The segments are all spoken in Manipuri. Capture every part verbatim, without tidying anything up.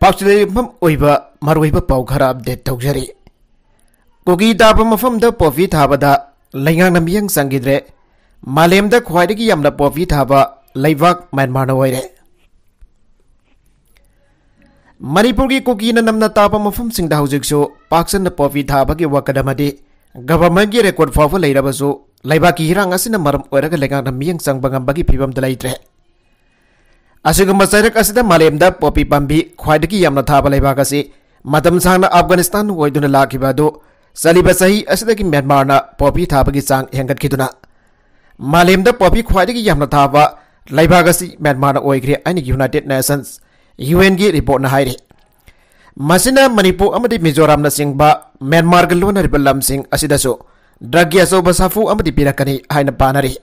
ꯑꯣꯁꯇ꯭ꯔꯦꯂꯤꯌꯥꯒꯤ ꯃꯐꯝ ꯑꯣꯏꯕ ꯃꯔꯨꯑꯣꯏꯕ ꯄꯥꯎ ꯈꯔ ꯑꯞꯗꯦꯠ ꯇꯧꯖꯔꯤ꯫ ꯀꯨꯀꯤ ꯇꯥꯕ ꯃꯐꯝꯗ ꯄꯣꯄꯤ ꯊꯥꯕꯗ ꯂꯩꯉꯥꯛꯅ ꯃꯤꯠꯌꯦꯡ ꯆꯪꯈꯤꯗ꯭ꯔꯦ꯫ ꯃꯥꯂꯦꯝꯗ ꯈ꯭ꯋꯥꯏꯗꯒꯤ ꯌꯥꯝꯅ ꯄꯣꯄꯤ ꯊꯥꯕ ꯂꯩꯕꯥꯛ ꯃ꯭ꯌꯥꯟꯃꯥꯔꯅ ꯑꯣꯏꯔꯦ꯫ ꯃꯅꯤꯄꯨꯔꯒꯤ ꯀꯨꯀꯤꯅ ꯅꯝꯅ ꯇꯥꯕ ꯃꯐꯝꯁꯤꯡꯗ ꯍꯧꯖꯤꯛꯁꯨ ꯄꯥꯛꯁꯟꯅ ꯄꯣꯄꯤ ꯊꯥꯕꯒꯤ ꯋꯥꯀꯠ ꯑꯃꯗꯤ ꯒꯚꯔꯟꯃꯦꯟꯠꯀꯤ ꯔꯦꯀꯣꯔꯗ ꯐꯥꯎꯕ ꯂꯩꯔꯕꯁꯨ, ꯂꯩꯕꯥꯛꯀꯤ ꯏꯔꯥꯡ ꯑꯁꯤꯅ ꯃꯔꯝ ꯑꯣꯏꯔꯒ ꯂꯩꯉꯥꯛꯅ ꯃꯤꯠꯌꯦꯡ ꯆꯪꯕ ꯉꯝꯕꯒꯤ ꯐꯤꯕꯝꯗ ꯂꯩꯇ꯭ꯔꯦ꯫ ꯑꯁꯤꯒꯨꯝꯕ ꯆꯩꯔꯛ ꯑꯁꯤꯗ ꯃꯥꯂꯦꯝꯗ ꯄꯣꯄꯤ ꯄꯥꯝꯕꯤ ꯈ꯭ꯋꯥꯏꯗꯒꯤ ꯌꯥꯝꯅ ꯊꯥꯕ ꯂꯩꯕꯥꯛ ꯑꯁꯤ ꯃꯇꯝ ꯁꯥꯡꯅ ꯑꯐꯒꯥꯅꯤꯁꯇꯥꯟ ꯑꯣꯏꯗꯨꯅ ꯂꯥꯛꯈꯤꯕ ꯑꯗꯨ ꯆꯠꯂꯤꯕ ꯆꯍꯤ ꯑꯁꯤꯗꯒꯤ ꯃ꯭ꯌꯥꯟꯃꯥꯔꯅ ꯄꯣꯄꯤ ꯊꯥꯕꯒꯤ ꯆꯥꯡ ꯍꯦꯟꯒꯠꯈꯤꯗꯨꯅ ꯃꯥꯂꯦꯝꯗ ꯄꯣꯄꯤ ꯈ꯭ꯋꯥꯏꯗꯒꯤ ꯌꯥꯝꯅ ꯊꯥꯕ ꯂꯩꯕꯥꯛ ꯑꯁꯤ ꯃ꯭ꯌꯥꯟꯃꯥꯔꯅ ꯑꯣꯏꯈ꯭ꯔꯦ ꯍꯥꯏꯅ ꯌꯨꯅꯥꯏꯇꯦꯗ ꯅꯦꯁꯟꯁ, ꯌꯨ ꯑꯦꯟꯒꯤ ꯔꯤꯄꯣꯔꯠꯅ ꯍꯥꯏꯔꯤ꯫ ꯃꯁꯤꯅ ꯃꯅꯤꯄꯨꯔ ꯑꯃꯗꯤ ꯃꯤꯖꯣꯔꯥꯝꯅꯆꯤꯡꯕ ꯃ꯭ꯌꯥꯟꯃꯥꯔꯒ ꯂꯣꯟꯅꯔꯤꯕ ꯂꯝꯁꯤꯡ ꯑꯁꯤꯗꯁꯨ ꯗ꯭ꯔꯒꯀꯤ ꯑꯆꯧꯕ ꯁꯥꯐꯨ ꯑꯃꯗꯤ ꯄꯤꯔꯛꯀꯅꯤ ꯍꯥꯏꯅ ꯄꯥꯅꯔꯤ꯫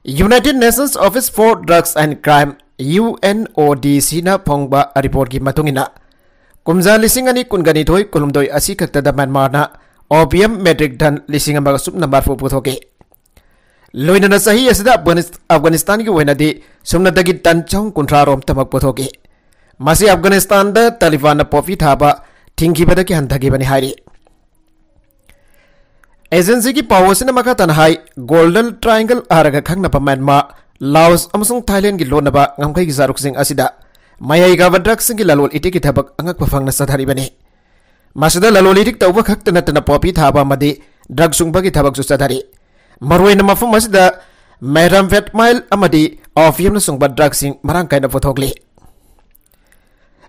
United Nations Office for Drugs and Crime, U N O D ꯁꯤꯅ ꯐꯣꯡꯕ ꯔꯤꯄꯣꯔꯠꯀꯤ ꯃꯇꯨꯡ ꯏꯟꯅ, ꯀꯨꯝꯖꯥ ꯂꯤꯁꯤꯡ ꯑꯅꯤ ꯀꯨꯟꯒ ꯅꯤꯊꯣꯏ ꯀꯨꯟꯍꯨꯝꯗꯣꯏ ꯑꯁꯤ ꯈꯛꯇꯗ ꯃ꯭ꯌꯥꯟꯃꯥꯔꯅ ꯑꯣꯄꯤꯌꯝ ꯃꯦꯇ꯭ꯔꯤꯛ ꯇꯟ ꯂꯤꯁꯤꯡ ꯑꯃꯒ ꯁꯨꯞꯅ ꯃꯔꯤꯐꯨ ꯄꯨꯊꯣꯛꯈꯤ꯫ ꯂꯣꯏꯅꯅ ꯆꯍꯤ ꯑꯁꯤꯗ ꯑꯐꯒꯥꯅꯤꯁ-, ꯑꯐꯒꯥꯅꯤꯁꯇꯥꯟꯒꯤ ꯑꯣꯏꯅꯗꯤ ꯁꯨꯞꯅꯗꯒꯤ ꯇꯟ ꯆꯍꯨꯝ ꯀꯨꯟꯊ꯭ꯔꯥ ꯔꯣꯝꯇꯃꯛ ꯄꯨꯊꯣꯛꯈꯤ꯫ ꯃꯁꯤ ꯑꯐꯒꯥꯅꯤꯁꯇꯥꯟꯗ ꯇꯥꯂꯤꯕꯥꯟꯅ ꯄꯣꯄꯤ ꯊꯥꯕ ꯊꯤꯡꯈꯤꯕꯗꯒꯤ ꯍꯟꯊꯈꯤꯕꯅꯤ ꯍꯥꯏꯔꯤ꯫ ꯑꯦꯖꯦꯟꯁꯤꯒꯤ ꯄꯥꯎ ꯑꯁꯤꯅ ꯃꯈꯥ ꯇꯥꯅ ꯍꯥꯏ, ꯒꯣꯜꯗꯟ ꯇ꯭ꯔꯥꯏꯡꯒꯜ ꯍꯥꯏꯔꯒ ꯈꯪꯅꯕ ꯃ꯭ꯌꯥꯟꯃꯥꯔ, ꯂꯥꯑꯣꯁ ꯑꯃꯁꯨꯡ ꯊꯥꯏꯂꯦꯟꯒꯤ ꯂꯣꯟꯅꯕ ꯉꯝꯈꯩꯒꯤ ꯆꯥꯔꯨꯛꯁꯤꯡ ꯑꯁꯤꯗ ꯃꯌꯥꯏ ꯀꯥꯕ ꯗ꯭ꯔꯒꯁꯤꯡꯒꯤ ꯂꯂꯣꯟ ꯏꯇꯤꯛꯀꯤ ꯊꯕꯛ ꯑꯉꯛꯄ ꯐꯪꯅ ꯆꯠꯊꯔꯤꯕꯅꯤ꯫ ꯃꯁꯤꯗ ꯂꯂꯣꯟ ꯏꯇꯤꯛ ꯇꯧꯕ ꯈꯛꯇ ꯅꯠꯇꯅ ꯄꯣꯄꯤ ꯊꯥꯕ ꯑꯃꯗꯤ ꯗ꯭ꯔꯒ ꯁꯨꯡꯕꯒꯤ ꯊꯕꯛꯁꯨ ꯆꯠꯊꯔꯤ꯫ ꯃꯔꯨꯑꯣꯏꯅ ꯃꯐꯝ ꯑꯁꯤꯗ ꯃꯦꯊꯥꯝꯐꯦꯇꯥꯃꯥꯏꯟ ꯑꯃꯗꯤ ꯑꯣꯄꯤꯌꯝꯅꯆꯤꯡꯕ ꯗ꯭ꯔꯒꯁꯤꯡ ꯃꯔꯥꯡ ꯀꯥꯏꯅ ꯄꯨꯊꯣꯛꯂꯤ꯫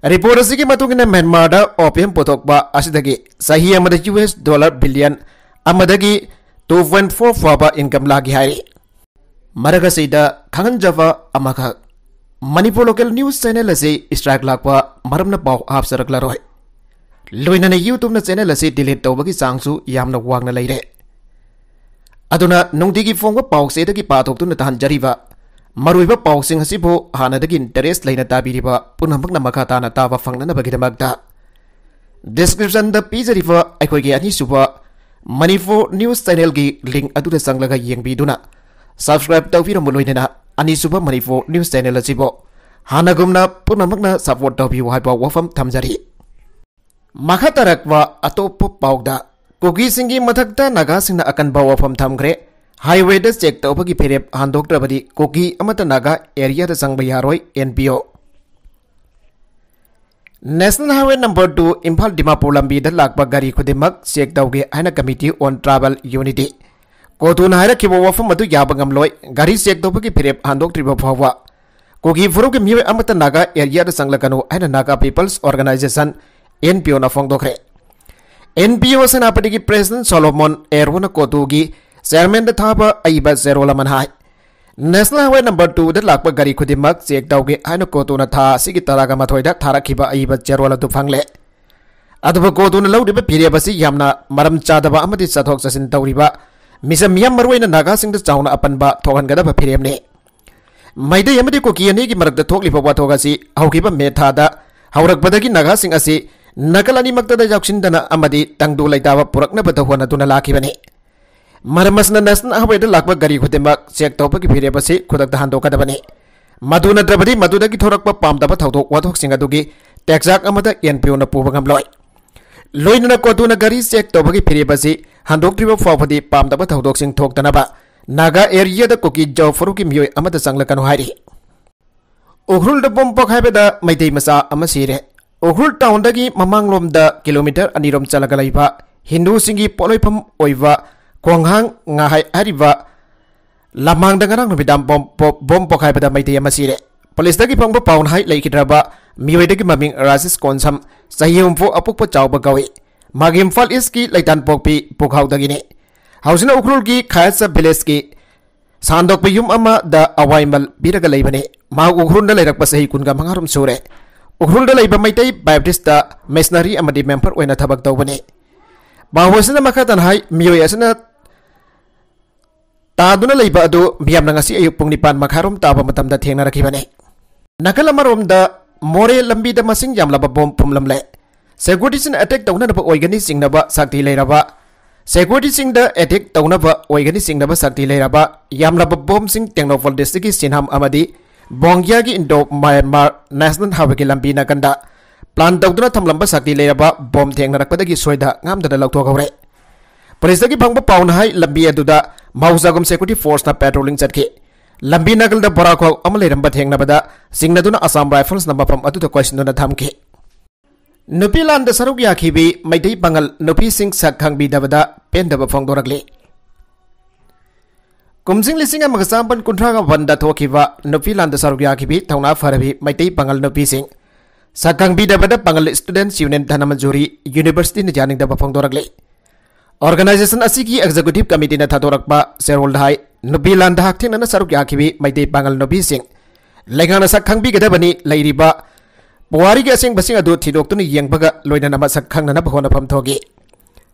ꯔꯤꯄꯣꯔꯠ ꯑꯁꯤꯒꯤ ꯃꯇꯨꯡ ꯏꯟꯅ, ꯃ꯭ꯌꯥꯟꯃꯥꯔꯗ ꯑꯣꯄꯤꯌꯝ ꯄꯨꯊꯣꯛꯄ ꯑꯁꯤꯗꯒꯤ ꯆꯍꯤ ꯑꯃꯗ ꯌꯨ ꯑꯦꯁ ꯗꯣꯂꯔ ꯕꯤꯂꯤꯌꯟ ꯑꯃꯗꯒꯤ ꯇꯨ ꯄꯣꯏꯟꯠ ꯐꯣꯔ ꯐꯥꯎꯕ ꯏꯟꯀꯝ ꯂꯥꯛꯈꯤ ꯍꯥꯏꯔꯤ꯫ ꯃꯔꯛ ꯑꯁꯤꯗ ꯈꯪꯍꯟꯖꯕ ꯑꯃꯈꯛ, ꯃꯅꯤꯄꯨꯔ ꯂꯣꯀꯦꯜ ꯅ꯭ꯌꯨꯁ ꯆꯦꯅꯦꯜ ꯑꯁꯤ ꯁ꯭ꯇ꯭ꯔꯥꯏꯛ ꯂꯥꯛꯄ ꯃꯔꯝꯅ ꯄꯥꯎ ꯍꯥꯞꯆꯔꯛꯂꯔꯣꯏ꯫ ꯂꯣꯏꯅꯅ ꯌꯨꯇ꯭ꯌꯨꯕꯅ ꯆꯦꯅꯦꯜ ꯑꯁꯤ ꯗꯤꯂꯤꯠ ꯇꯧꯕꯒꯤ ꯆꯥꯡꯁꯨ ꯌꯥꯝꯅ ꯋꯥꯡꯅ ꯂꯩꯔꯦ꯫ ꯑꯗꯨꯅ ꯅꯨꯡꯇꯤꯒꯤ ꯐꯣꯡꯕ ꯄꯥꯎ ꯆꯦꯗꯒꯤ ꯄꯥꯊꯣꯛꯇꯨꯅ ꯇꯥꯍꯟꯖꯔꯤꯕ ꯃꯔꯨꯑꯣꯏꯕ ꯄꯥꯎꯁꯤꯡ ꯑꯁꯤꯕꯨ ꯍꯥꯟꯅꯗꯒꯤ ꯏꯟꯇꯔꯦꯁ ꯂꯩꯅ ꯇꯥꯕꯤꯔꯤꯕ ꯄꯨꯝꯅꯃꯛꯅ ꯃꯈꯥ ꯇꯥꯅ ꯇꯥꯕ ꯐꯪꯅꯅꯕꯒꯤꯗꯃꯛꯇ ꯗꯤꯁꯀ꯭ꯔꯤꯞꯁꯟꯗ ꯄꯤꯖꯔꯤꯕ ꯑꯩꯈꯣꯏꯒꯤ ꯑꯅꯤꯁꯨꯕ ꯃꯅꯤꯄꯨꯔ ꯅ꯭ꯌꯨꯁ ꯆꯦꯅꯦꯜꯒꯤ ꯂꯤꯡꯛ ꯑꯗꯨꯗ ꯆꯪꯂꯒ ꯌꯦꯡꯕꯤꯗꯨꯅ ꯁꯕꯁꯀ꯭ꯔꯥꯏꯕ ꯇꯧꯕꯤꯔꯝꯕ ꯂꯣꯏꯅꯅ ꯑꯅꯤꯁꯨꯕ ꯃꯅꯤꯄꯨꯔ ꯅ꯭ꯌꯨꯁ ꯆꯦꯅꯦꯜ ꯑꯁꯤꯕꯨ ꯍꯥꯟꯅꯒꯨꯝꯅ ꯄꯨꯝꯅꯃꯛꯅ support ꯇꯧꯕꯤꯌꯨ ꯍꯥꯏꯕ ꯋꯥꯐꯝ ꯊꯝꯖꯔꯤ꯫ ꯃꯈꯥ ꯇꯥꯔꯛꯄ ꯑꯇꯣꯞꯄ ꯄꯥꯎꯗ, ꯀꯨꯀꯤꯁꯤꯡꯒꯤ ꯃꯊꯛꯇ ꯅꯥꯒꯥꯁꯤꯡꯅ ꯑꯀꯟꯕ ꯋꯥꯐꯝ ꯊꯝꯈ꯭ꯔꯦ꯫ Highwayꯗ check ꯇꯧꯕꯒꯤ ꯐꯤꯔꯦꯞ ꯍꯟꯗꯣꯛꯇ꯭ꯔꯕꯗꯤ ꯀꯨꯀꯤ ꯑꯃꯠꯇ ꯅꯥꯒꯥ areaꯗ ꯆꯪꯕ ꯌꯥꯔꯣꯏ, N P O꯫ National Highway number two Imphal Dimapur ꯂꯝꯕꯤꯗ ꯂꯥꯛꯄ ꯒꯥꯔꯤ ꯈꯨꯗꯤꯡꯃꯛ check ꯇꯧꯒꯦ ꯍꯥꯏꯅ Committee on Tribal Unity, ꯀꯣꯇꯨꯅ ꯍꯥꯏꯔꯛꯈꯤꯕ ꯋꯥꯐꯝ ꯑꯗꯨ ꯌꯥꯕ ꯉꯝꯂꯣꯏ꯫ ꯒꯥꯔꯤ check ꯇꯧꯕꯒꯤ ꯐꯤꯔꯦꯞ ꯍꯟꯗꯣꯛꯇ꯭ꯔꯤꯕ ꯐꯥꯎꯕ ꯀꯨꯀꯤ ꯐꯨꯔꯨꯞꯀꯤ ꯃꯤꯑꯣꯏ ꯑꯃꯠꯇ ꯅꯥꯒꯥ areaꯗ ꯆꯪꯂꯛꯀꯅꯨ ꯍꯥꯏꯅ Naga People's Organization, N P Oꯅ ꯐꯣꯡꯗꯣꯛꯈ꯭ꯔꯦ꯫ N P O ꯁꯦꯅꯥꯄꯇꯤꯒꯤ President Solomon Aruona ꯀꯣꯇꯨꯒꯤ chairmanꯗ ꯊꯥꯕ ꯑꯏꯕ ꯆꯦꯔꯣꯜ ꯑꯃꯅ ꯍꯥꯏ, National Highway number twoꯗ ꯂꯥꯛꯄ ꯒꯥꯔꯤ ꯈꯨꯗꯤꯡꯃꯛ check ꯇꯧꯒꯦ ꯍꯥꯏꯅ ꯀꯣꯇꯨꯅ ꯊꯥ ꯑꯁꯤꯒꯤ ꯇꯔꯥꯒ ꯃꯥꯊꯣꯏꯗ ꯊꯥꯔꯛꯈꯤꯕ ꯑꯏꯕ ꯆꯦꯔꯣꯜ ꯑꯗꯨ ꯐꯪꯂꯦ꯫ ꯑꯗꯨꯕꯨ ꯀꯣꯇꯨꯅ ꯂꯧꯔꯤꯕ ꯐꯤꯔꯦꯞ ꯑꯁꯤ ꯌꯥꯝꯅ ꯃꯔꯝ ꯆꯥꯗꯕ ꯑꯃꯗꯤ ꯆꯠꯊꯣꯛ ꯆꯠꯁꯤꯟ ꯇꯧꯔꯤꯕ ꯃꯤꯆꯝ ꯃꯤꯌꯥꯝ, ꯃꯔꯨꯑꯣꯏꯅ ꯅꯥꯒꯥꯁꯤꯡꯗ ꯆꯥꯎꯅ ꯑꯄꯟꯕ ꯊꯣꯛꯍꯟꯒꯗꯕ ꯐꯤꯔꯦꯞꯅꯤ꯫ ꯃꯩꯇꯩ ꯑꯃꯗꯤ ꯀꯨꯀꯤ ꯑꯅꯤꯒꯤ ꯃꯔꯛꯇ ꯊꯣꯛꯂꯤꯕ ꯋꯥꯊꯣꯛ ꯑꯁꯤ ꯍꯧꯈꯤꯕ ꯃꯦ ꯊꯥꯗ ꯍꯧꯔꯛꯄꯗꯒꯤ ꯅꯥꯒꯥꯁꯤꯡ ꯑꯁꯤ ꯅꯥꯀꯜ ꯑꯅꯤꯃꯛꯇꯗ ꯌꯥꯎꯁꯤꯟꯗꯅ ꯑꯃꯗꯤ ꯇꯪꯗꯨ ꯂꯩꯇꯥꯕ ꯄꯨꯔꯛꯅꯕꯗ ꯍꯣꯠꯅꯗꯨꯅ ꯂꯥꯛꯈꯤꯕꯅꯤ꯫ ꯃꯔꯝ ꯑꯁꯤꯅ National Highwayꯗ ꯂꯥꯛꯄ ꯒꯥꯔꯤ ꯈꯨꯗꯤꯡꯃꯛ check ꯇꯧꯕꯒꯤ ꯐꯤꯔꯦꯞ ꯑꯁꯤ ꯈꯨꯗꯛꯇ ꯍꯟꯗꯣꯛꯀꯗꯕꯅꯤ꯫ ꯃꯗꯨ ꯅꯠꯇ꯭ꯔꯕꯗꯤ ꯃꯗꯨꯗꯒꯤ ꯊꯣꯔꯛꯄ ꯄꯥꯝꯗꯕ ꯊꯧꯗꯣꯛ ꯋꯥꯊꯣꯛꯁꯤꯡ ꯑꯗꯨꯒꯤ ꯇꯦꯛꯆꯥꯛ ꯑꯃꯗ N P Oꯅ ꯄꯨꯕ ꯉꯝꯂꯣꯏ꯫ ꯂꯣꯏꯅꯅ ꯀꯣꯇꯨꯅ ꯒꯥꯔꯤ check ꯇꯧꯕꯒꯤ ꯐꯤꯔꯦꯞ ꯑꯁꯤ ꯍꯟꯗꯣꯛꯇ꯭ꯔꯤꯕ ꯐꯥꯎꯕꯗꯤ ꯄꯥꯝꯗꯕ ꯊꯧꯗꯣꯛꯁꯤꯡ ꯊꯣꯛꯇꯅꯕ ꯅꯥꯒꯥ areaꯗ ꯀꯨꯀꯤ ꯖꯥꯎ ꯐꯨꯔꯨꯞꯀꯤ ꯃꯤꯑꯣꯏ ꯑꯃꯠꯇ ꯆꯪꯂꯛꯀꯅꯨ ꯍꯥꯏꯔꯤ꯫ ꯎꯈ꯭ꯔꯨꯜꯗ ꯕꯣꯝ ꯄꯣꯈꯥꯏꯕꯗ ꯃꯩꯇꯩ ꯃꯆꯥ ꯑꯃ ꯁꯤꯔꯦ꯫ ꯎꯈ꯭ꯔꯨꯜ townꯗꯒꯤ ꯃꯃꯥꯡꯂꯣꯝꯗ kilometre ꯑꯅꯤꯔꯣꯝ ꯆꯠꯂꯒ ꯂꯩꯕ ꯍꯤꯟꯗꯨꯁꯤꯡꯒꯤ ꯄꯣꯠꯂꯣꯏꯐꯝ ꯑꯣꯏꯕ ꯈꯣꯡꯍꯥꯡ ꯉꯥꯍꯥꯏ ꯍꯥꯏꯔꯤꯕ ꯂꯝꯍꯥꯡꯗ ꯉꯔꯥꯡ ꯅꯨꯃꯤꯗꯥꯡ ꯕꯣꯝ, ꯕꯣꯝ, ꯕꯣꯝ ꯄꯣꯈꯥꯏꯕꯗ ꯃꯩꯇꯩ ꯑꯃ ꯁꯤꯔꯦ꯫ ꯄꯨꯂꯤꯁꯇꯒꯤ ꯐꯪꯕ ꯄꯥꯎꯅ ꯍꯥꯏ, ꯂꯩꯈꯤꯗ꯭ꯔꯕ ꯃꯤꯑꯣꯏꯗꯒꯤ ꯃꯃꯤꯡ ꯔꯥꯖꯦꯁ ꯀꯣꯟꯁꯝ, ꯆꯍꯤ ꯍꯨꯝꯐꯨ, ꯑꯄꯣꯛꯄ ꯆꯥꯎꯕ ꯀꯧꯏ꯫ ꯃꯥꯒꯤ ꯏꯝꯐꯥꯜ ꯏꯁꯀꯤ ꯂꯩꯇꯥꯟꯄꯣꯛꯄꯤ ꯄꯨꯈꯥꯎꯗꯒꯤꯅꯤ꯫ ꯍꯧꯖꯤꯛꯅ ꯎꯈ꯭ꯔꯨꯜꯒꯤ ꯈꯥꯌꯠꯆ villageꯀꯤ ꯁꯥꯟꯗꯣꯛꯄ ꯌꯨꯝ ꯑꯃꯗ ꯑꯋꯥꯏꯃꯜ ꯄꯤꯔꯒ ꯂꯩꯕꯅꯤ꯫ ꯃꯍꯥꯛ ꯎꯈ꯭ꯔꯨꯜꯗ ꯂꯩꯔꯛꯄ ꯆꯍꯤ ꯀꯨꯟꯒ ꯃꯉꯥꯔꯣꯝ ꯁꯨꯔꯦ꯫ ꯎꯈ꯭ꯔꯨꯜꯗ ꯂꯩꯕ ꯃꯩꯇꯩ Baptistꯇ missionary ꯑꯃꯗꯤ member ꯑꯣꯏꯅ ꯊꯕꯛ ꯇꯧꯕꯅꯤ꯫ ꯄꯥꯎ ꯑꯁꯤꯅ ꯃꯈꯥ ꯇꯥꯅ ꯍꯥꯏ, ꯃꯤꯑꯣꯏ ꯑꯁꯤꯅ ꯇꯥꯗꯨꯅ ꯂꯩꯕ ꯑꯗꯨ ꯃꯤꯌꯥꯝꯅ ꯉꯁꯤ ꯑꯌꯨꯛ ꯄꯨꯡ ꯅꯤꯄꯥꯟ ꯃꯈꯥꯏꯔꯣꯝ ꯇꯥꯕ ꯃꯇꯝꯗ ꯊꯦꯡꯅꯔꯛꯈꯤꯕꯅꯤ꯫ ꯅꯥꯀꯜ ꯑꯃꯔꯣꯝꯗ ꯃꯣꯔꯦ ꯂꯝꯕꯤꯗ ꯃꯁꯤꯡ ꯌꯥꯝꯂꯕ ꯕꯣꯝ ꯐꯨꯝꯂꯝꯂꯦ꯫ Securityꯁꯤꯡꯅ attack ꯇꯧꯅꯅꯕ ꯑꯣꯏꯒꯅꯤ ꯆꯤꯡꯅꯕ ꯁꯛꯇꯤ ꯂꯩꯔꯕ, securityꯁꯤꯡꯗ attack ꯇꯧꯅꯕ ꯑꯣꯏꯒꯅꯤ ꯆꯤꯡꯅꯕ ꯁꯛꯇꯤ ꯂꯩꯔꯕ ꯌꯥꯝꯂꯕ ꯕꯣꯝꯁꯤꯡ ꯇꯦꯡꯅꯧꯄꯜ districtꯀꯤ ꯁꯤꯟꯍꯥꯝ ꯑꯃꯗꯤ ꯕꯣꯡꯒꯤꯌꯥꯒꯤ ꯏꯟꯗꯣ ꯃ꯭ꯌꯥꯟꯃꯥꯔ ꯅꯦꯁꯅꯦꯜ ꯍꯥꯏꯋꯦꯒꯤ ꯂꯝꯕꯤ ꯅꯥꯀꯟꯗ ꯄ꯭ꯂꯥꯟ ꯇꯧꯗꯨꯅ ꯊꯝꯂꯝꯕ ꯁꯛꯇꯤ ꯂꯩꯔꯕ ꯕꯣꯝ ꯊꯦꯡꯅꯔꯛꯄꯗꯒꯤ ꯁꯣꯏꯗ ꯉꯥꯝꯗꯅ ꯂꯧꯊꯣꯛꯍꯧꯔꯦ꯫ ꯄꯨꯂꯤꯁꯇꯒꯤ ꯐꯪꯕ ꯄꯥꯎꯅ ꯍꯥꯏ, ꯂꯝꯕꯤ ꯑꯗꯨꯗ ꯃꯍꯧꯁꯥꯒꯨꯝ ꯁꯦꯀ꯭ꯌꯨꯔꯤꯇꯤ ꯐꯣꯔꯁꯅ ꯄꯦꯇ꯭ꯔꯣꯂꯤꯡ ꯆꯠꯈꯤ꯫ ꯂꯝꯕꯤ ꯅꯥꯀꯜꯗ ꯕꯣꯔꯥꯈꯣꯛ ꯑꯃ ꯂꯩꯔꯝꯕ ꯊꯦꯡꯅꯕꯗ ꯆꯤꯡꯅꯗꯨꯅ ꯑꯁꯥꯝ ꯔꯥꯏꯐꯜꯁꯅ ꯃꯐꯝ ꯑꯗꯨꯗ ꯀꯣꯏꯁꯤꯟꯗꯨꯅ ꯊꯝꯈꯤ꯫ ꯅꯨꯄꯤ ꯂꯥꯟꯗ ꯁꯔꯨꯛ ꯌꯥꯈꯤꯕꯤ ꯃꯩꯇꯩ ꯄꯥꯉꯜ ꯅꯨꯄꯤꯁꯤꯡ ꯁꯛ ꯈꯪꯕꯤꯗꯕꯗ ꯄꯦꯟꯗꯕ ꯐꯣꯡꯗꯣꯔꯛꯂꯤ꯫ ꯀꯨꯝꯖꯤꯡ ꯂꯤꯁꯤꯡ ꯑꯃꯒ ꯆꯥꯃꯥꯄꯟ ꯀꯨꯟꯊ꯭ꯔꯥꯒ ꯃꯥꯄꯟꯗ ꯊꯣꯛꯈꯤꯕ ꯅꯨꯄꯤ ꯂꯥꯟꯗ ꯁꯔꯨꯛ ꯌꯥꯈꯤꯕꯤ ꯊꯧꯅꯥ ꯐꯔꯕꯤ ꯃꯩꯇꯩ ꯄꯥꯉꯜ ꯅꯨꯄꯤꯁꯤꯡ ꯁꯛ ꯈꯪꯕꯤꯗꯕꯗ ꯄꯥꯉꯜ ꯁ꯭ꯇꯨꯗꯦꯟꯠꯁ ꯌꯨꯅꯤꯌꯟ ꯙꯅꯃꯟꯖꯨꯔꯤ ꯌꯨꯅꯤꯚꯔꯁꯤꯇꯤꯅ ꯌꯥꯅꯤꯡꯗꯕ ꯐꯣꯡꯗꯣꯔꯛꯂꯤ꯫ ꯑꯣꯔꯒꯅꯥꯏꯖꯦꯁꯟ ꯑꯁꯤꯒꯤ ꯑꯦꯛꯖꯤꯀ꯭ꯌꯨꯇꯤꯚ ꯀꯃꯤꯇꯤꯅ ꯊꯥꯗꯣꯔꯛꯄ ꯆꯦꯔꯣꯜꯗ ꯍꯥꯏ, ꯅꯨꯄꯤ ꯂꯥꯟꯗ ꯍꯛꯊꯦꯡꯅꯅ ꯁꯔꯨꯛ ꯌꯥꯈꯤꯕꯤ ꯃꯩꯇꯩ ꯄꯥꯉꯜ ꯅꯨꯄꯤꯁꯤꯡ ꯂꯩꯉꯥꯛꯅ ꯁꯛ ꯈꯪꯕꯤꯒꯗꯕꯅꯤ, ꯂꯩꯔꯤꯕ ꯄꯨꯋꯥꯔꯤꯒꯤ ꯑꯁꯦꯡꯕꯁꯤꯡ ꯑꯗꯨ ꯊꯤꯗꯣꯛꯇꯨꯅ ꯌꯦꯡꯕꯒ ꯂꯣꯏꯅꯅ ꯃꯁꯛ ꯈꯪꯅꯅꯕ ꯍꯣꯠꯅꯐꯝ ꯊꯣꯛꯏ꯫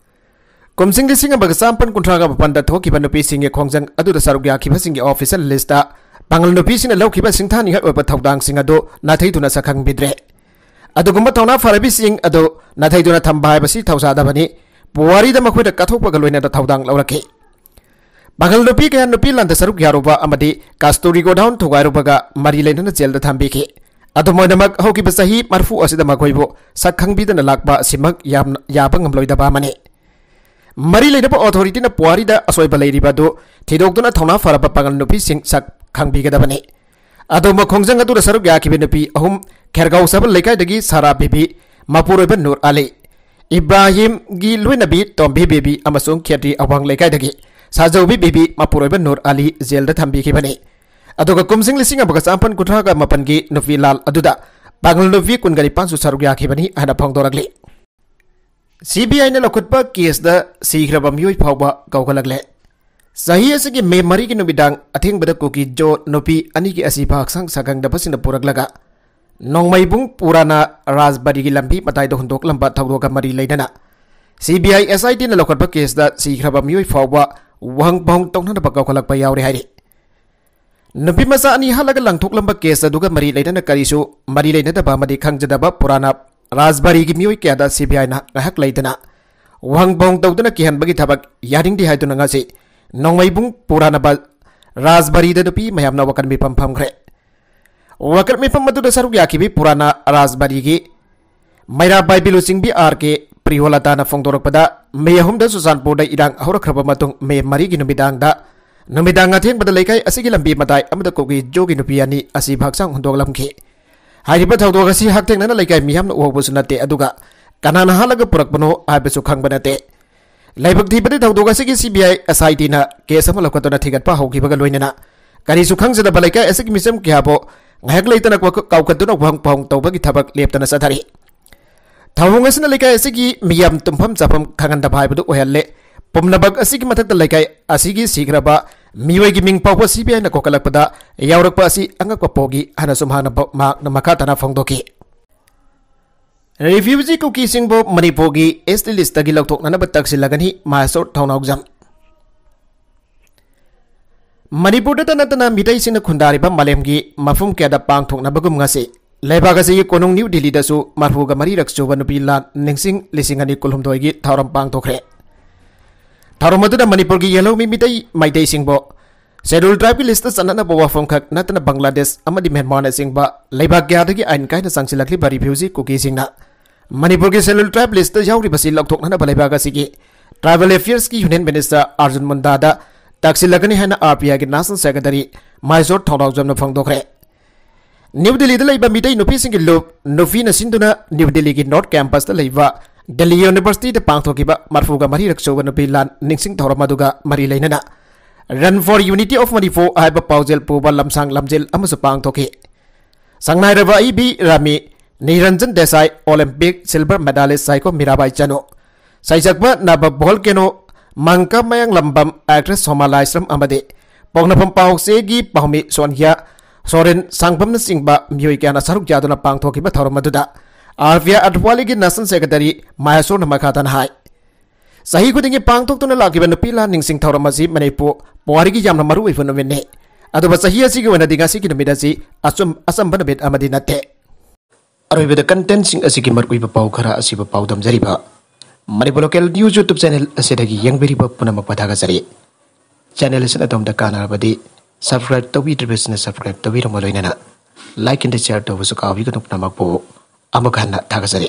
ꯀꯨꯝꯖꯤꯡ ꯂꯤꯁꯤꯡ ꯑꯃꯒ ꯆꯥꯃꯥꯄꯟ ꯀꯨꯟꯊ꯭ꯔꯥꯒ ꯃꯥꯄꯟꯗ ꯊꯣꯛꯈꯤꯕ ꯅꯨꯄꯤꯁꯤꯡꯒꯤ ꯈꯣꯡꯖꯪ ꯑꯗꯨꯗ ꯁꯔꯨꯛ ꯌꯥꯈꯤꯕꯁꯤꯡꯒꯤ ꯑꯣꯐꯤꯁꯤꯌꯦꯜ ꯂꯤꯁꯇ ꯄꯥꯉꯜ ꯅꯨꯄꯤꯁꯤꯡꯅ ꯂꯧꯈꯤꯕ ꯁꯤꯡꯊꯥꯅꯤꯡꯉꯥꯏ ꯑꯣꯏꯕ ꯊꯧꯗꯥꯡꯁꯤꯡ ꯑꯗꯨ ꯅꯥꯊꯩꯗꯨꯅ ꯁꯛꯈꯪꯕꯤꯗ꯭ꯔꯦ꯫ ꯑꯗꯨꯒꯨꯝꯕ ꯊꯧꯅꯥ ꯐꯔꯕꯤꯁꯤꯡ ꯑꯗꯨ ꯅꯥꯊꯩꯗꯨꯅ ꯊꯝꯕ ꯍꯥꯏꯕꯁꯤ ꯊꯧꯁꯥꯗꯕꯅꯤ꯫ ꯄꯨꯋꯥꯔꯤꯗ ꯃꯈꯣꯏꯅ ꯀꯠꯊꯣꯛꯄꯒ ꯂꯣꯏꯅꯅ ꯊꯧꯗꯥꯡ ꯂꯧꯔꯛꯈꯤ꯫ ꯄꯥꯉꯜ ꯅꯨꯄꯤ ꯀꯌꯥ ꯅꯨꯄꯤ ꯂꯥꯟꯗ ꯁꯔꯨꯛ ꯌꯥꯔꯨꯕ ꯑꯃꯗꯤ ꯀꯥꯁꯇꯨꯔꯤ ꯒꯣꯗꯥꯎꯟ ꯊꯨꯒꯥꯏꯔꯨꯕꯒ ꯃꯔꯤ ꯂꯩꯅꯅ ꯖꯦꯜꯗ ꯊꯝꯕꯤꯈꯤ꯫ ꯑꯗꯨꯝ ꯑꯣꯏꯅꯃꯛ, ꯍꯧꯈꯤꯕ ꯆꯍꯤ ꯃꯔꯐꯨ ꯑꯁꯤꯗ ꯃꯈꯣꯏꯕꯨ ꯁꯛ ꯈꯪꯕꯤꯗꯅ ꯂꯥꯛꯄ ꯑꯁꯤꯃꯛ ꯌꯥꯝꯅ ꯌꯥꯕ ꯉꯝꯂꯣꯏꯗꯕ ꯑꯃꯅꯤ꯫ ꯃꯔꯤ ꯂꯩꯅꯕ ꯑꯣꯊꯣꯔꯤꯇꯤꯅ ꯄꯨꯋꯥꯔꯤꯗ ꯑꯁꯣꯏꯕ ꯂꯩꯔꯤꯕ ꯑꯗꯨ ꯊꯤꯗꯣꯛꯇꯨꯅ ꯊꯧꯅꯥ ꯐꯔꯕ ꯄꯥꯉꯜ ꯅꯨꯄꯤꯁꯤꯡ ꯁꯛ ꯈꯪꯕꯤꯒꯗꯕꯅꯤ꯫ ꯑꯗꯨꯒꯨꯝꯕ ꯈꯣꯡꯖꯪ ꯑꯗꯨꯗ ꯁꯔꯨꯛ ꯌꯥꯈꯤꯕ ꯅꯨꯄꯤ ꯑꯍꯨꯝ, ꯈꯦꯔꯒꯥꯎ ꯁꯕꯜ ꯂꯩꯀꯥꯏꯗꯒꯤ ꯁꯥꯔꯥ ꯕꯤꯕꯤ, ꯃꯄꯨꯔꯣꯏꯕ ꯅꯨꯔ ꯑꯂꯤ, ꯏꯕ꯭ꯔꯥꯍꯤꯝꯒꯤ ꯂꯣꯏꯅꯕꯤ ꯇꯣꯝꯕꯤ ꯕꯤꯕꯤ ꯑꯃꯁꯨꯡ ꯈꯦꯇ꯭ꯔꯤ ꯑꯋꯥꯡ ꯂꯩꯀꯥꯏꯗꯒꯤ ꯁꯥꯖꯧꯕꯤ ꯕꯤꯕꯤ, ꯃꯄꯨꯔꯣꯏꯕ ꯅꯨꯔ ꯑꯂꯤ ꯖꯦꯜꯗ ꯊꯝꯕꯤꯈꯤꯕꯅꯤ꯫ ꯑꯗꯨꯒ ꯀꯨꯝꯖꯤꯡ ꯂꯤꯁꯤꯡ ꯑꯃꯒ ꯆꯥꯃꯥꯄꯟ ꯀꯨꯟꯊ꯭ꯔꯥꯒ ꯃꯥꯄꯟꯒꯤ ꯅꯨꯄꯤ ꯂꯥꯜ ꯑꯗꯨꯗ ꯄꯥꯉꯜ ꯅꯨꯄꯤ ꯀꯨꯟꯒ ꯅꯤꯄꯥꯟꯁꯨ ꯁꯔꯨꯛ ꯌꯥꯈꯤꯕꯅꯤ ꯍꯥꯏꯅ ꯐꯣꯡꯗꯣꯔꯛꯂꯤ꯫ ꯁꯤ ꯕꯤ ꯑꯥꯏꯅ ꯂꯧꯈꯠꯄ ꯀꯦꯁꯇ ꯁꯤꯈ꯭ꯔꯕ ꯃꯤꯑꯣꯏ ꯐꯥꯎꯕ ꯀꯧꯈꯠꯂꯛꯂꯦ꯫ ꯆꯍꯤ ꯑꯁꯤꯒꯤ ꯃꯦ ꯃꯔꯤꯒꯤ ꯅꯨꯃꯤꯗꯥꯡ ꯑꯊꯦꯡꯕꯗ ꯀꯨꯀꯤ ꯖꯣ ꯅꯨꯄꯤ ꯑꯅꯤꯒꯤ ꯑꯁꯤꯕ ꯍꯛꯆꯥꯡ ꯁꯥꯒꯪꯗꯕꯁꯤꯡꯅ ꯄꯨꯔꯛꯂꯒ ꯅꯣꯡꯃꯩꯕꯨꯡ ꯄꯨꯔꯥꯅ ꯔꯥꯖꯕꯥꯔꯤꯒꯤ ꯂꯝꯕꯤ ꯃꯇꯥꯏꯗ ꯍꯨꯟꯗꯣꯛꯂꯝꯕ ꯊꯧꯗꯣꯛꯀ ꯃꯔꯤ ꯂꯩꯅꯅ ꯁꯤ ꯕꯤ ꯑꯥꯏ ꯑꯦꯁ ꯑꯥꯏ ꯇꯤꯅ ꯂꯧꯈꯠꯄ ꯀꯦꯁꯇ ꯁꯤꯈ꯭ꯔꯕ ꯃꯤꯑꯣꯏ ꯐꯥꯎꯕ ꯋꯥꯍꯪ ꯄꯥꯎꯍꯪ ꯇꯧꯅꯅꯕ ꯀꯧꯈꯠꯂꯛꯄ ꯌꯥꯎꯔꯦ ꯍꯥꯏꯔꯤ꯫ ꯅꯨꯄꯤ ꯃꯆꯥ ꯑꯅꯤ ꯍꯥꯠꯂꯒ ꯂꯪꯊꯣꯛꯂꯝꯕ ꯀꯦꯁ ꯑꯗꯨꯒ ꯃꯔꯤ ꯂꯩꯅꯅ ꯀꯔꯤꯁꯨ ꯃꯔꯤ ꯂꯩꯅꯗꯕ ꯑꯃꯗꯤ ꯈꯪꯖꯗꯕ ꯄꯨꯔꯥꯅ ꯔꯥꯖꯕꯥꯔꯤꯒꯤ ꯃꯤꯑꯣꯏ ꯀꯌꯥꯗ ꯁꯤ ꯕꯤ ꯑꯥꯏꯅ ꯉꯥꯏꯍꯥꯛ ꯂꯩꯗꯅ ꯋꯥꯍꯪ ꯄꯥꯎꯍꯪ ꯇꯧꯗꯨꯅ ꯀꯤꯍꯟꯕꯒꯤ ꯊꯕꯛ ꯌꯥꯅꯤꯡꯗꯦ ꯍꯥꯏꯗꯨꯅ ꯉꯁꯤ ꯅꯣꯡꯃꯩꯕꯨꯡ ꯄꯨꯔꯥꯅ ꯔꯥꯖꯕꯥꯔꯤꯗ ꯅꯨꯄꯤ ꯃꯌꯥꯝꯅ ꯋꯥꯀꯟ ꯃꯤꯐꯝ ꯐꯝꯈ꯭ꯔꯦ꯫ ꯋꯥꯀꯠ ꯃꯤꯐꯝ ꯑꯗꯨꯗ ꯁꯔꯨꯛ ꯌꯥꯈꯤꯕꯤ ꯄꯨꯔꯥꯅꯥ ꯔꯥꯖꯕꯥꯔꯤꯒꯤ ꯃꯩꯔꯥꯕꯥꯏꯕꯤ ꯂꯨꯆꯤꯡꯕꯤ ꯑꯥꯔ ꯀꯦ ꯄ꯭ꯔꯤꯌꯣꯂꯥꯇꯥꯅ ꯐꯣꯡꯗꯣꯔꯛꯄꯗ, ꯃꯦ ꯑꯍꯨꯝꯗ ꯆꯨꯔꯆꯥꯟꯄꯨꯔꯗ ꯏꯔꯥꯡ ꯍꯧꯔꯛꯈ꯭ꯔꯕ ꯃꯇꯨꯡ ꯃꯦ ꯃꯔꯤꯒꯤ ꯅꯨꯃꯤꯗꯥꯡꯗ, ꯅꯨꯃꯤꯗꯥꯡ ꯑꯊꯦꯡꯕꯗ ꯂꯩꯀꯥꯏ ꯑꯁꯤꯒꯤ ꯂꯝꯕꯤ ꯃꯇꯥꯏ ꯑꯃꯗ ꯀꯨꯀꯤ ꯖꯣꯒꯤ ꯅꯨꯄꯤ ꯑꯅꯤ ꯑꯁꯤꯕ ꯍꯛꯆꯥꯡ ꯍꯨꯟꯗꯣꯛꯂꯝꯈꯤ꯫ ꯍꯥꯏꯔꯤꯕ ꯊꯧꯗꯣꯛ ꯑꯁꯤ ꯍꯛꯊꯦꯡꯅꯅ ꯂꯩꯀꯥꯏ ꯃꯤꯌꯥꯝꯅ ꯎꯍꯧꯕꯁꯨ ꯅꯠꯇꯦ, ꯑꯗꯨꯒ ꯀꯅꯥꯅ ꯍꯥꯠꯂꯒ ꯄꯨꯔꯛꯄꯅꯣ ꯍꯥꯏꯕꯁꯨ ꯈꯪꯕ ꯅꯠꯇꯦ꯫ ꯂꯥꯏꯕꯛ ꯊꯤꯕꯗꯤ, ꯊꯧꯗꯣꯛ ꯑꯁꯤꯒꯤ ꯁꯤ ꯕꯤ ꯑꯥꯏ ꯑꯦꯁ ꯑꯥꯏ ꯇꯤꯅ ꯀꯦꯁ ꯑꯃ ꯂꯧꯈꯠꯇꯨꯅ ꯊꯤꯒꯠꯄ ꯍꯧꯈꯤꯕꯒ ꯂꯣꯏꯅꯅ ꯀꯔꯤꯁꯨ ꯈꯪꯖꯗꯕ ꯂꯩꯀꯥꯏ ꯑꯁꯤꯒꯤ ꯃꯤꯆꯝ ꯀꯌꯥꯕꯨ ꯉꯥꯏꯍꯥꯛ ꯂꯩꯇꯅ ꯀꯥꯎꯈꯠꯇꯨꯅ ꯋꯥꯍꯪ ꯄꯥꯎꯍꯪ ꯇꯧꯕꯒꯤ ꯊꯕꯛ ꯂꯦꯞꯇꯅ ꯆꯠꯊꯔꯤ꯫ ꯊꯧꯑꯣꯡ ꯑꯁꯤꯅ ꯂꯩꯀꯥꯏ ꯑꯁꯤꯒꯤ ꯃꯤꯌꯥꯝ ꯇꯨꯝꯐꯝ ꯆꯥꯐꯝ ꯈꯪꯍꯟꯗꯕ ꯍꯥꯏꯕꯗꯨ ꯑꯣꯏꯍꯜꯂꯦ꯫ ꯄꯨꯝꯅꯃꯛ ꯑꯁꯤꯒꯤ ꯃꯊꯛꯇ ꯂꯩꯀꯥꯏ ꯑꯁꯤꯒꯤ ꯁꯤꯈ꯭ꯔꯕ ꯃꯤꯑꯣꯏꯒꯤ ꯃꯤꯡ ꯐꯥꯎꯕ ꯁꯤ ꯕꯤ ꯑꯥꯏꯅ ꯀꯣꯛꯍꯜꯂꯛꯄꯗ ꯌꯥꯎꯔꯛꯄ ꯑꯁꯤ ꯑꯉꯛꯄ ꯄꯣꯛꯏ ꯍꯥꯏꯅꯁꯨ ꯃꯍꯥꯛꯅ, ꯃꯍꯥꯛꯅ ꯃꯈꯥ ꯇꯥꯅ ꯐꯣꯡꯗꯣꯛꯈꯤ꯫ ꯔꯤꯐ꯭ꯌꯨꯖꯤ ꯀꯨꯀꯤꯁꯤꯡꯕꯨ ꯃꯅꯤꯄꯨꯔꯒꯤ ꯑꯦꯁ ꯇꯤ ꯂꯤꯁꯇꯒꯤ ꯂꯧꯊꯣꯛꯅꯅꯕ ꯇꯛꯁꯤꯜꯂꯒꯅꯤ ꯃꯍꯦꯁꯣꯔ ꯊꯧꯅꯥꯎꯖꯝ꯫ ꯃꯅꯤꯄꯨꯔꯗꯇ ꯅꯠꯇꯅ ꯃꯤꯇꯩꯁꯤꯡꯅ ꯈꯨꯟꯗꯥꯔꯤꯕ ꯃꯥꯂꯦꯝꯒꯤ ꯃꯐꯝ ꯀꯌꯥꯗ ꯄꯥꯡꯊꯣꯛꯅꯕꯒꯨꯝ ꯉꯁꯤ ꯂꯩꯕꯥꯛ ꯑꯁꯤꯒꯤ ꯀꯣꯅꯨꯡ ꯅ꯭ꯌꯨ ꯗꯤꯜꯂꯤꯗꯁꯨ ꯃꯔꯐꯨꯒ ꯃꯔꯤꯔꯛ ꯁꯨꯕ ꯅꯨꯄꯤ ꯂꯥꯟ ꯅꯤꯡꯁꯤꯡ ꯂꯤꯁꯤꯡ ꯑꯅꯤ ꯀꯨꯟꯍꯨꯝꯗꯣꯏꯒꯤ ꯊꯧꯔꯝ ꯄꯥꯡꯊꯣꯛꯈ꯭ꯔꯦ꯫ ꯊꯧꯔꯝ ꯑꯗꯨꯗ ꯃꯅꯤꯄꯨꯔꯒꯤ ꯌꯦꯜꯍꯧꯃꯤ ꯃꯤꯇꯩ ꯃꯩꯇꯩꯁꯤꯡꯕꯨ ꯁꯦꯗ꯭ꯌꯨꯜ ꯇ꯭ꯔꯥꯏꯕꯀꯤ ꯂꯤꯁꯇ ꯆꯟꯅꯅꯕ ꯋꯥꯐꯝꯈꯛ ꯅꯠꯇꯅ ꯕꯪꯒ꯭ꯂꯥꯗꯦꯁ ꯑꯃꯗꯤ ꯃ꯭ꯌꯥꯟꯃꯥꯔꯅꯆꯤꯡꯕ ꯂꯩꯕꯥꯛ ꯀꯌꯥꯗꯒꯤ ꯑꯥꯏꯟ ꯀꯥꯏꯅ ꯆꯪꯁꯤꯜꯂꯛꯂꯤꯕ ꯔꯤꯐ꯭ꯌꯨꯖꯤ ꯀꯨꯀꯤꯁꯤꯡꯅ ꯃꯅꯤꯄꯨꯔꯒꯤ ꯁꯦꯗ꯭ꯌꯨꯜ ꯇ꯭ꯔꯥꯏꯕ ꯂꯤꯁꯇ ꯌꯥꯎꯔꯤꯕꯁꯤ ꯂꯧꯊꯣꯛꯅꯅꯕ ꯂꯩꯕꯥꯛ ꯑꯁꯤꯒꯤ ꯇ꯭ꯔꯥꯏꯕꯦꯜ ꯑꯦꯐꯤꯌꯔꯁꯀꯤ ꯌꯨꯅꯤꯌꯟ ꯃꯤꯅꯤꯁꯇꯔ ꯑꯥꯔꯖꯨꯟ ꯃꯨꯟꯗꯥꯗ ꯇꯛꯁꯤꯜꯂꯒꯅꯤ ꯍꯥꯏꯅ ꯑꯥꯔ ꯄꯤ ꯑꯥꯏꯒꯤ ꯅꯦꯁꯅꯦꯜ ꯁꯦꯀ꯭ꯔꯦꯇꯔꯤ ꯃꯍꯦꯁꯣꯔ ꯊꯧꯅꯥꯎꯖꯝꯅ ꯐꯣꯡꯗꯣꯛꯈ꯭ꯔꯦ꯫ ꯅ꯭ꯌꯨ ꯗꯤꯜꯂꯤꯗ ꯂꯩꯕ ꯃꯤꯇꯩ ꯅꯨꯄꯤꯁꯤꯡꯒꯤ ꯂꯨꯞ ꯅꯨꯄꯤꯅ ꯁꯤꯟꯗꯨꯅ ꯅ꯭ꯌꯨ ꯗꯤꯜꯂꯤꯒꯤ ꯅꯣꯔꯠ ꯀꯦꯝꯄꯁꯇ ꯂꯩꯕ ꯗꯤꯜꯂꯤ ꯌꯨꯅꯤꯚꯔꯁꯤꯇꯤꯗ ꯄꯥꯡꯊꯣꯛꯈꯤꯕ ꯃꯔꯐꯨꯒ ꯃꯔꯤꯔꯛ ꯁꯨꯕ ꯅꯨꯄꯤ ꯂꯥꯟ ꯅꯤꯡꯁꯤꯡ ꯊꯧꯔꯝ ꯑꯗꯨꯒ ꯃꯔꯤ ꯂꯩꯅꯅ Run for Unity of Manipur ꯍꯥꯏꯕ ꯄꯥꯎꯖꯦꯜ ꯄꯨꯕ ꯂꯝꯁꯥꯡ ꯂꯝꯖꯦꯜ ꯑꯃꯁꯨ ꯄꯥꯡꯊꯣꯛꯈꯤ꯫ ꯁꯪꯅꯥꯏꯔꯕ ꯑꯏꯕꯤ Rami Niranjan Desai, olympic silver medalist Saikhom Mirabai Chanu, ꯁꯩꯁꯛꯄ ꯅꯕ ꯚꯣꯜꯀꯦꯅꯣ ꯃꯪꯀ ꯃꯌꯥꯡꯂꯝꯕꯝ, ꯑꯦꯛꯇ꯭ꯔꯦꯁ ꯁꯣꯃꯥ ꯂꯥꯏꯁ꯭ꯔꯝ ꯑꯃꯗꯤ ꯄꯣꯛꯅꯐꯝ ꯄꯥꯎꯆꯦꯒꯤ ꯄꯥꯎꯃꯤ ꯁꯣꯟꯌꯥ ꯁꯣꯔꯦꯟ ꯁꯥꯡꯕꯝꯅꯆꯤꯡꯕ ꯃꯤꯑꯣꯏ ꯀꯌꯥꯅ ꯁꯔꯨꯛ ꯌꯥꯗꯨꯅ ꯄꯥꯡꯊꯣꯛꯈꯤꯕ ꯊꯧꯔꯝ ꯑꯗꯨꯗ ꯑꯥꯔ ꯄꯤ ꯑꯥꯏ ꯑꯗ꯭ꯋꯥꯂꯤꯒꯤ ꯅꯦꯁꯅꯦꯜ ꯁꯦꯀ꯭ꯔꯦꯇꯔꯤ ꯃꯍꯦꯁꯣꯔꯅ ꯃꯈꯥ ꯇꯥꯅ ꯍꯥꯏ, ꯆꯍꯤ ꯈꯨꯗꯤꯡꯒꯤ ꯄꯥꯡꯊꯣꯛꯇꯨꯅ ꯂꯥꯛꯂꯤꯕ ꯅꯨꯄꯤ ꯂꯥꯟ ꯅꯤꯡꯁꯤꯡ ꯊꯧꯔꯝ ꯑꯁꯤ ꯃꯅꯤꯄꯨꯔ ꯄꯨꯋꯥꯔꯤꯒꯤ ꯌꯥꯝꯅ ꯃꯔꯨ ꯑꯣꯏꯕ ꯅꯨꯃꯤꯠꯅꯤ꯫ ꯑꯗꯨꯕꯨ ꯆꯍꯤ ꯑꯁꯤꯒꯤ ꯑꯣꯏꯅꯗꯤ ꯉꯁꯤꯒꯤ ꯅꯨꯃꯤꯠ ꯑꯁꯤ ꯑꯆꯨꯝ-, ꯑꯆꯝꯕ ꯅꯨꯃꯤꯠ ꯑꯃꯗꯤ ꯅꯠꯇꯦ꯫ ꯑꯔꯣꯏꯕꯗ ꯀꯟꯇꯦꯟꯁꯤꯡ ꯑꯁꯤꯒꯤ ꯃꯔꯨꯑꯣꯏꯕ ꯄꯥꯎ ꯈꯔ ꯑꯁꯤꯕꯨ ꯄꯥꯎꯗꯝꯖꯔꯤꯕ Manipur local news YouTube channel ꯑꯁꯤꯗꯒꯤ ꯌꯦꯡꯕꯤꯔꯤꯕ ꯄꯨꯝꯅꯃꯛꯄꯨ ꯊꯥꯒꯠꯆꯔꯤ꯫ ꯆꯦꯅꯦꯜ ꯑꯁꯤꯅ ꯑꯗꯣꯝꯗ ꯀꯥꯟꯅꯔꯕꯗꯤ ꯁꯕꯁꯀ꯭ꯔꯥꯏꯕ ꯇꯧꯕꯤꯗ꯭ꯔꯤꯕꯁꯤꯡꯅ ꯁꯕꯁꯀ꯭ꯔꯥꯏꯕ ꯇꯧꯕꯤꯔꯝꯕ ꯂꯣꯏꯅꯅ Like and share ꯇꯧꯕꯁꯨ ꯀꯥꯎꯕꯤꯒꯅꯨ꯫ ꯄꯨꯝꯅꯃꯛꯄꯨ ꯑꯃꯨꯛ ꯍꯟꯅ ꯊꯥꯒꯠꯆꯔꯤ꯫